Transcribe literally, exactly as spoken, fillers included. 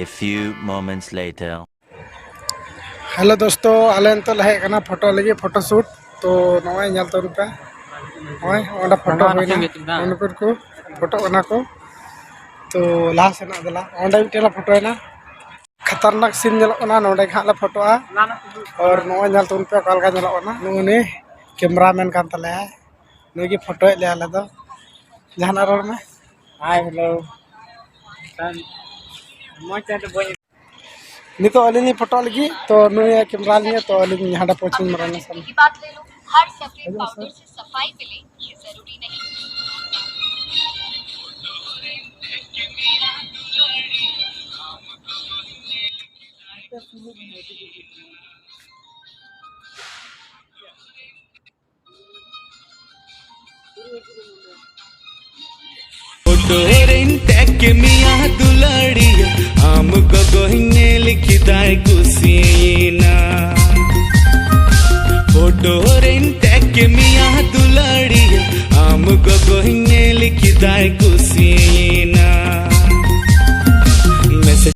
A few moments later. Hello ᱫᱳᱥᱛᱳ, ᱟᱞᱮ ᱱᱤᱛᱚᱜ ᱞᱮ ᱦᱮᱡ ᱟᱠᱟᱱᱟ ᱯᱷᱳᱴᱳ ᱞᱟᱹᱜᱤᱫ, ᱯᱷᱳᱴᱳ ᱥᱩᱴ᱾ ᱛᱚ ᱱᱚᱜᱼᱚᱭ ᱧᱮᱞ ᱛᱟᱵᱚᱱ ᱯᱮ, ᱱᱚᱜᱼᱚᱭ ᱚᱸᱰᱮ ᱯᱷᱳᱴᱳ ᱦᱩᱭᱱᱟ, ᱢᱚᱱᱤᱯᱩᱨ ᱠᱚ ᱯᱷᱳᱴᱳ ᱠᱟᱱᱟ ᱠᱚ᱾ ᱛᱚ ᱞᱟᱦᱟ ᱥᱮᱱᱟᱜ ᱫᱮᱞᱟ, ᱚᱸᱰᱮ ᱢᱤᱫᱴᱮᱱ ᱞᱮ ᱯᱷᱳᱴᱳᱭᱮᱱᱟ᱾ ᱠᱷᱟᱛᱟᱨᱱᱟᱠ ᱥᱤᱱ ᱧᱮᱞᱚᱜ ᱠᱟᱱᱟ, ᱱᱚᱸᱰᱮ ᱜᱮ ᱦᱟᱸᱜ ᱞᱮ ᱯᱷᱳᱴᱳᱜᱼᱟ᱾ ᱟᱨ ᱱᱚᱜᱼᱚᱭ ᱧᱮᱞ ᱛᱟᱵᱚᱱ ᱯᱮ ᱚᱠᱟ ᱞᱮᱠᱟ ᱧᱮᱞᱚᱜ ᱠᱟᱱᱟ᱾ ᱱᱩᱜᱼᱩ ᱱᱩᱭ ᱠᱮᱢᱨᱟ ᱢᱮᱱ ᱠᱟᱱ ᱛᱟᱞᱮᱭᱟᱭ, ᱱᱩᱭ ᱜᱮ ᱯᱷᱳᱴᱳᱭᱮᱫ ᱞᱮᱭᱟ ᱟᱞᱮ ᱫᱚ᱾ ᱡᱟᱦᱟᱱᱟᱜ ᱨᱚᱲ ᱢᱮ᱾ ᱦᱟᱭ, ᱦᱮᱞᱳ᱾ ᱢᱚᱡᱽ ᱛᱮ ᱫᱚ ᱵᱟᱹᱧ ᱱᱤᱛᱚᱜ ᱟᱹᱞᱤᱧ ᱞᱤᱧ ᱯᱷᱳᱴᱳ ᱞᱟᱹᱜᱤᱫ, ᱛᱚ ᱱᱩᱭ ᱠᱮᱢᱨᱟ ᱞᱤᱧ, ᱛᱚ ᱟᱹᱞᱤᱧ ᱦᱟᱸᱰᱮ ᱯᱚᱪᱷᱤᱢ ᱢᱟᱨᱟᱝ ᱥᱟᱢ᱾ की बात ले लो, हर सफेद पाउडर से सफाई मिले, ये जरूरी नहीं। ᱯᱷᱳᱴᱳ ᱨᱮᱧ ᱴᱮᱜᱽ ᱢᱮᱭᱟ ᱫᱩᱞᱟᱹᱲᱤᱭᱟᱹ, ᱟᱢ ᱜᱚᱜᱚᱧ ᱧᱮᱞ ᱠᱮᱫᱟᱭ ᱠᱩᱥᱤᱭᱮᱱᱟ᱾ ᱯᱷᱳᱴᱳ ᱨᱮᱧ ᱴᱮᱜᱽ ᱢᱮᱭᱟ ᱫᱩᱞᱟᱹᱲᱤᱭᱟᱹ, ᱟᱢ ᱜᱚᱜᱚᱧ ᱧᱮᱞ ᱠᱮᱫᱟᱭ ᱠᱩᱥᱤᱭᱮᱱᱟ᱾